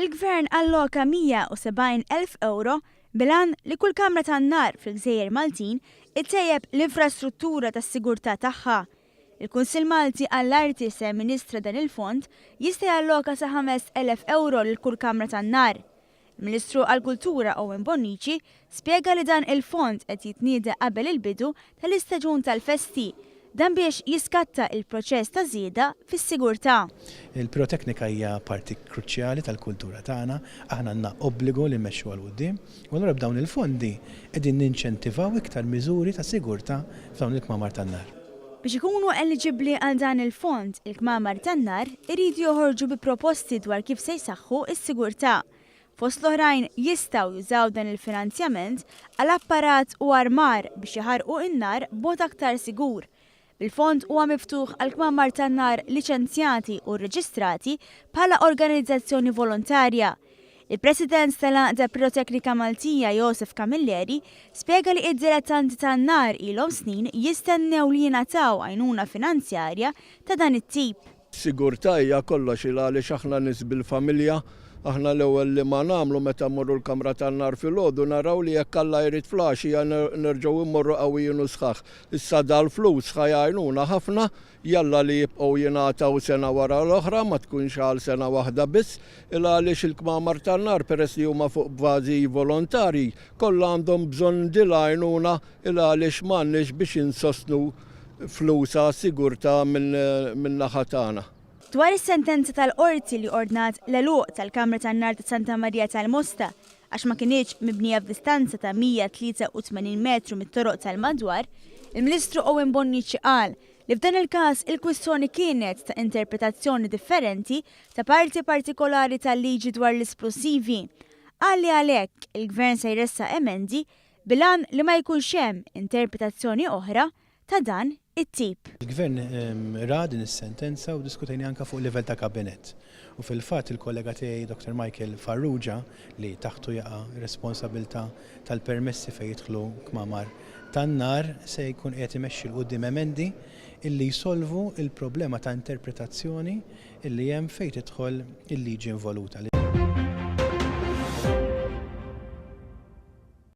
Il-Gvern alloka 170,000 ewro bil-għan li kull kamra tan-nar fil-gżejjer Maltin ittejjeb l-infrastruttura tas-sigurtà tagħha. Il-Kunsill Malti għall-Arti se jamministra dan il-fond jista' jalloka sa 5,000 ewro lil kull kamra tan-nar. Il-Ministru għall-Kultura Owen Bonnici spjega li dan il-fond qed jitnieda qabel il-bidu tal-istaġun tal-festi, dan biex jiskatta il-proċess ta' żieda fis-sigurtà. Il-piroteknika hija parti kruċjali tal-kultura tagħna, aħna għandna obbligu li mmexxuha 'l quddiem u allura b'dawn il-fondi qegħdin ninċentivaw iktar miżuri ta' sigurtà f'dawn il-kmamar tan-nar. Biex ikunu eliġibbli għal dan il-fond, il-kmamar tan-nar iridu joħorġu bi proposti dwar kif se jsaħħu s-sigurtà. Fost l-oħrajn jistgħu jużaw dan il-finanzjament għal apparat u armar biex jaħarqu n-nar b'mod aktar sigur. Il-fond huwa miftuħ għal kmamar tan-nar liċenzjati u rreġistrati bħala organizzazzjoni volontarja. Il-President tal-Għaqda Piroteknika Maltija Josef Camilleri spjega li id-dilettanti tan-nar ilhom snin jistennew li jingħataw għajnuna finanzjarja ta' dan it-tip. Sigurtà hija kollox il għaliex aħna nies bil-familja, aħna l-ewwel li ma nagħmlu meta mmorru l-kamra tan-nar filgħodu naraw li jekk Alla jrid fl-għaxija nerġgħu mmorru qawwijin u sħaħ. Issa dal-flus ħa jgħinuna ħafna, jalla li jibqgħu jingħataw sena wara l-oħra ma tkunx għal sena waħda biss, il għaliex il-kmamar tan-nar peress li huma fuq bażi volontarji kollha għandhom bżonn dil-għajnuna Il għaliex m'għandniex biex insostnu flus għas-sigurtà min-naħa tagħna. Dwar is-sentenza tal-Qorti li ordnat l-għeluq tal-Kamra tan-Nar ta' Santa Marija tal-Mosta għax ma kinitx mibnija f'distanza ta' 183 metru mit-toroq tal-madwar, il-Ministru Owen Bonnici qal li f'dan il-każ il-kwistjoni kienet ta' interpretazzjoni differenti ta' parti partikolari tal-liġi dwar l-isplussivi. Qal li għalhekk il-Gvern se jressaq emendi bil-għan li ma jkunx hemm interpretazzjoni oħra ta' dan it-tip. Il-Gvern ra din is-sentenza u ddiskutejniha anke fuq livell ta' Kabinett. U fil-fatt il-kollega tiegħi Dr. Michael Farrugia, li taħtu jaqa' r-responsabilità tal-permessi fejn jidħlu kmamar tan-nar, se jkun qiegħed imexxi 'l quddiem emendi illi jsolvu l-problema ta' interpretazzjoni illi hemm fejn tidħol il-liġi involuta.